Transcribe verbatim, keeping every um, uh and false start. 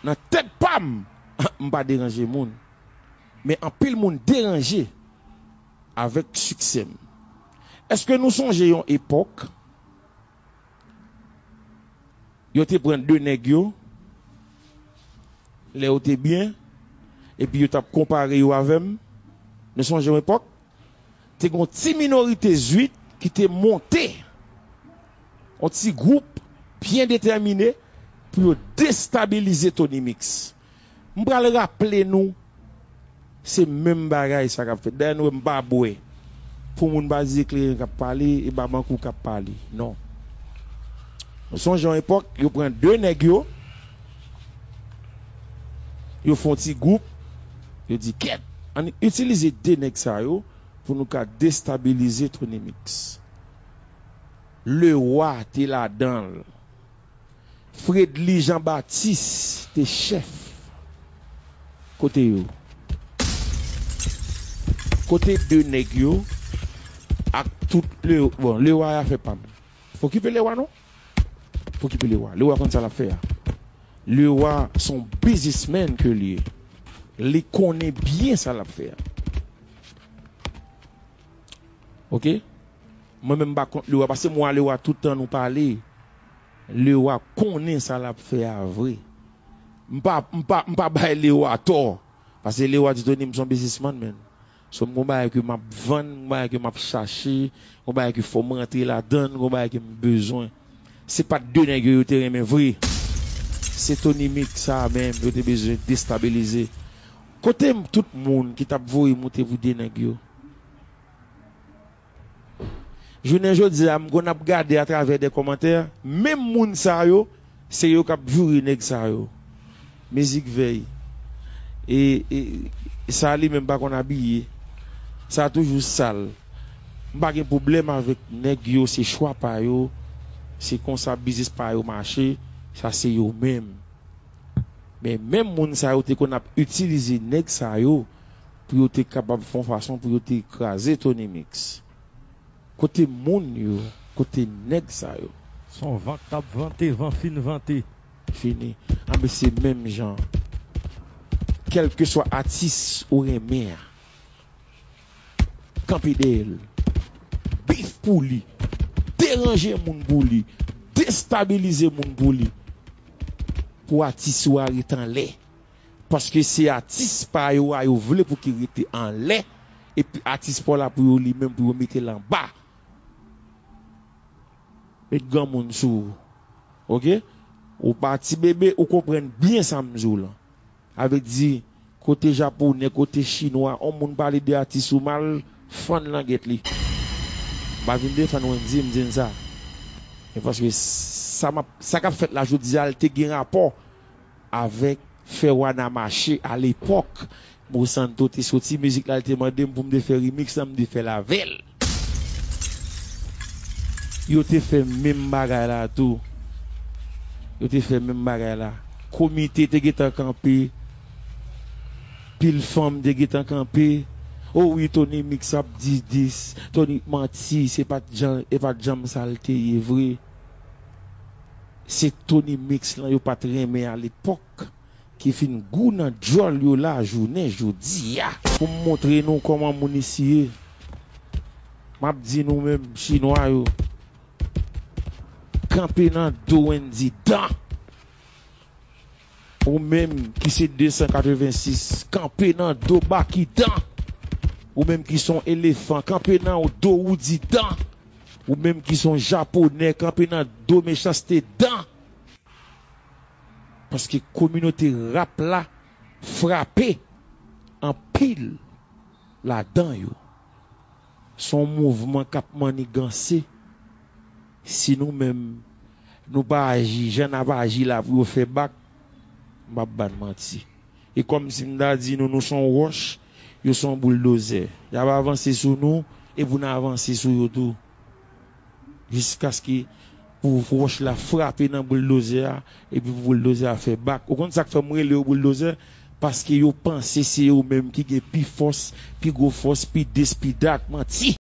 Nan tèt pa m, m pa deranje moun. Men anpil moun deranje avèk siksè m. Èske nou sonje yon epòk yo te pran de nèg yo, lè yo te byen, epi yo t ap konpare yo avè m? Nou sonje yon epòk? Te gen yon ti minorite zwit ki te monte yon ti gwoup byen detèmine pou yo destabilize Tony Mix. M pral raple nou, se menm bagay sa k ap fèt. Dayè, nou wè m pa bwè. Pou moun pa di se kleren k ap pale, e pa bankou k ap pale. Non. Nou sonje yon epòk, yo pran de nèg yo, yo fè yon ti gwoup, yo di, "Kèt, ann itilize de nèg sa yo pou nou ka destabilize Tony Mix." Lewa te ladan l. Fredly Jean Baptiste te chèf. Kote yo? Kote de nèg yo ak tout le, bon, Lewa a fè pa m. Okipe Lewa non. Okipe Lewa. Lewa konn sa l ap fè a. Lewa se yon biznismenn ke li ye. Li konnen byen sa l ap fè a. Oke? Mwen menm m pa kont Lewa, paske mwen a Lewa tout tan nou pale. Lewa konnen sa l ap fè a vre. M pa, m pa, m pa bay Lewa tò. Paske Lewa di Tony m se yon biznismann, menn. So, m gon bagay ke m ap vann, m gon bagay ke m ap chache, m gon bagay ke fò m rantre ladan, m gon bagay ke m bezwen. Se pa t de nèg yo yo te renmen vre. Se Tony Mix sa a menm yo te bezwen destabilize. Kote m tout moun ki t ap voye moute pou de nèg yo? Jounen jodi a, m konn ap gade atravè de kòmantè, menm moun sa yo, se yo k ap joure nèg sa yo. Mizik vèy. E, e sa li menm pa konn abiye. Sa toujou sal. M pa gen pwoblèm avèk nèg yo, se chwa pa yo, se konsa biznis pa yo mache, sa se yo menm. Men menm moun sa yo te konn ap itilize nèg sa yo pou yo te kapab fè yon fason pou yo te kraze Tony Mix. Kote moun yo? Kote nèg sa yo? Se yon van k t ap vante, van fin vante. Fini. Anben, se menm jan. Kèlkeswa atis ou renmen an, kanpe dèyè l. Bif pou li. Deranje moun pou li. Destabilize moun pou li. Pou atis ou a ret anlè. Paske se atis pa yo a yo vle pou ki rete anlè, epi atis pa w la pou yo li menm pou yo mete l anba. Met granmoun sou ou. Oke? Ou pa ti bebe, ou konprann byen sa m di w lan. Avèk di, kote japonè, kote chinwa, on moun pale de atis ou mal, fann langèt li. M pa vin defann Wendy, m di n sa. Men paske sa m ap, sa k ap fèt la jodi a, l te gen rapò avèk fè Wana mache alepòk. Mo Santo te soti, mizik la, l te mande m pou m te fè remix la, m te fè l avè l. Yo te fè menm bagay la tou. Yo te fè menm bagay la. Komite te gentan kanpe. Pil fanm te gentan kanpe. O wi, Tony Mix ap di dis. Tony manti, se pa t jan, e pa t janm sa l te ye vre. Se Tony Mix lan yo pa t renmen alepòk ki fin gou nan djòl yo la jounen jodi a. Pou m montre nou kòman moun isi ye, m ap di nou menm chinwa yo, kanpe nan do Wendy dan. Ou menm ki se de san katrevensis, kanpe nan do Baky dan. Ou menm ki se yon elefan, kanpe nan do Roody dan. Ou menm ki se yon japonè, kanpe nan do Mechanste dan. Paske kominote rap la frape anpil ladan yo. Se yon mouvman k ap manniganse. Si nou menm, nou pa aji jan n ap aji la pou yo fè bak, m p ap ba n manti. E kòmsi m ta di nou, nou se yon wòch, yo se yon bouldozè. Y ap avanse sou nou, e pou n avanse sou yo tou. Jiskaske pou wòch la frape nan bouldozè a, epi pou bouldozè a fè bak. Ou konn sa k fè m rele yo bouldozè? Paske yo panse se yo menm ki gen pi fòs, pi gwo fòs, pi dis, pi dat. Manti!